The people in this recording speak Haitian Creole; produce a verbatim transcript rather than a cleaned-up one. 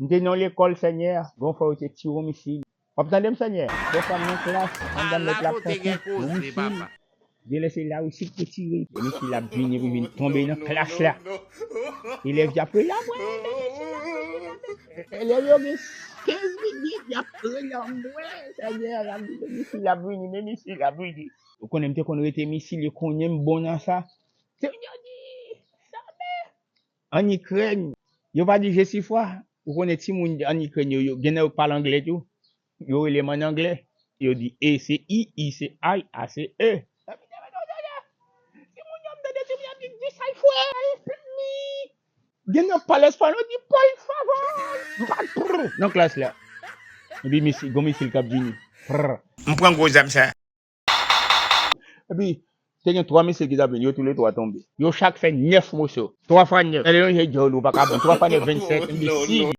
M te nan lekòl, Senyè, gon fwa yo te tire yon misil. W ap tande m, Senyè? Gon fwa m nan klas, anndan mèt la ap fè yon kout, yon misil. Genlè se Larisi ki te tire. E misil la ap vini epi vin tonbe nan klas la. Elèv y ap rele, "Anmwey, men misil la ap vini, men misil la ap vini." Elèv yo gen kenz minit, y ap rele, "Anmwey, Senyè, men misil la ap vini, men misil la ap vini." Ou konnen m te konn rete misil, yo konnen m bon nan sa. Se yo di, "Sa men." Ann Ikrèn, yo pa di je suis froid. Ou konnen timoun ann Ikrèn yo, yo gen nan yo k pale anglè tou. Yo rele m ann anglè. Yo di E se I, I se I, A se E. Timoun yo ap tande, timoun yo ap di, "Je suis froid, help me." Gen nan pale espanyòl, yo di, "Por favor." M pa prr nan klas la. Epi misil, gon misil k ap vini. Prr. M pran gwo zam sa. Epi, te gen twa misil ki t ap vin, yo toule twa tonbe. Yo chak fè nèf moso. Twa fwa nèf. Gade yon je dyòl ou pa ka bon. Twa fwa nèf, vennsèt, enbesil.